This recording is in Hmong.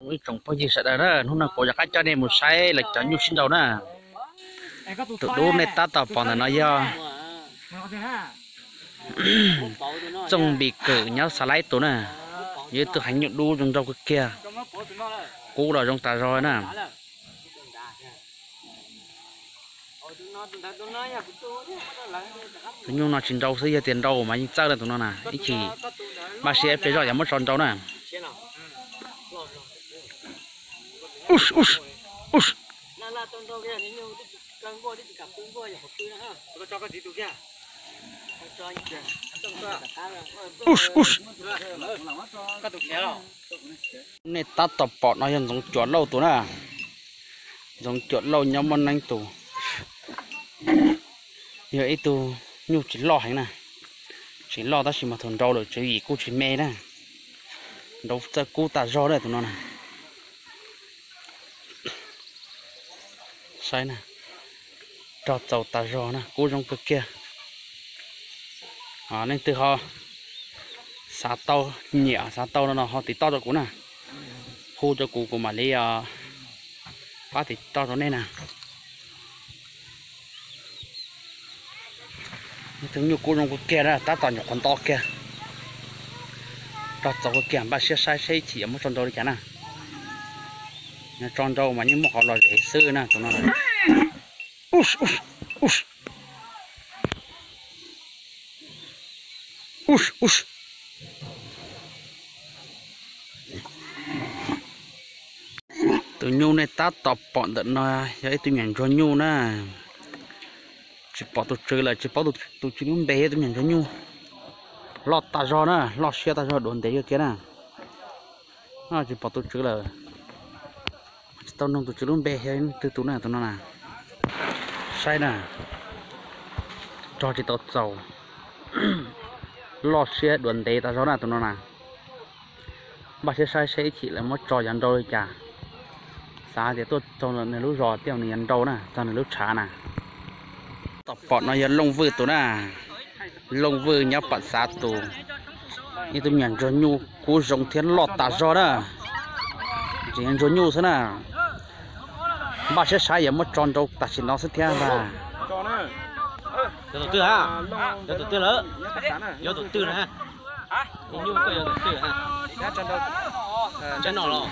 Ib tsoom phooj ywg sawv daws na, hnub no kuv rov qab coj nej mus saib lawv cov nyuj sib nraus na. Tus dub nej tab tom pom ntawm no yog Txooj Npis Kawm nyob Xav Laib tus na. Yog ib tug heev nyuj dub zoo nraug kawg kiag, kub los zoo tas zog na. Tus nyuj no tsis nrau xwb, yog tias nrau mas yeej txawj na tus no na. Ib chim npaj siab peb zoj yuav muab tso nrau na. Nej tab tom pom no yog Ntxoov Cuam Lauj tus na. Ntxoov Cuam Lauj nyob Muaj Neeb tus, yog ib tug nyuj tsis loj heev na. Tsis loj tab sis mas thaum nrau lawm tswv yim kuj tsis me na. Nrau txawj kub tas zog na tus no na. Saib na, rog txaus tas zog na, kub zoo kawg kiag. Leej twg ho xav tau, nyiam xav tau no no ho tiv toj rau kuv na. Hu rau kuv, kuv mam li pab tiv toj rau nej na. Tus nyuj kub zoo kawg kiag na, tab tom nyuam qhuav nto kiag. Rog txaus kawg kiag, npaj siab saib seb ib chim yuav muab tso nrau li cas na. Yog tso nrau mas yeej muaj qhov lom zem xwb na tus no. Tus nyuj nej tab tom pom ntawm no yog ib tug nyuam ntsuag nyuj na. Tsis pom tus tswv lawm, tsis paub tus tswv lub npe, yog ib tug nyuam ntsuag nyuj loj tas zog na, loj siab tas zog, duav ntev kawg kiag na. Tsis pom tus tswv lawm, tsis tau nug tus tswv lub npe yog leej twg tus na tus no na. Saib na, rog tsis tau txaus, loj siab duav ntev tas zog na tus no na. Npaj siab saib seb ib chim lawv muab tso yuav nrau li cas. Xav tias tuaj txog nws lub zos thiab nws yuav nrau na, txog nws lub tshav na. Tom pom no yog Looj Vwj tus na. Looj Vwj nyob Pam Xav tus, ib tug me nyuam ntsuag nyuj kub zoo thiab loj tas zog na. Tseem yog ntsuag nyuj xwb na. Npaj siab saib yuav muab tso nrau tam sim no xwb thiab ntag. Yuav tus twg ha? Yuav tus twg lawm? Yuav tus twg na? Nyuj koj yuav tus twg ha? Tsev no los?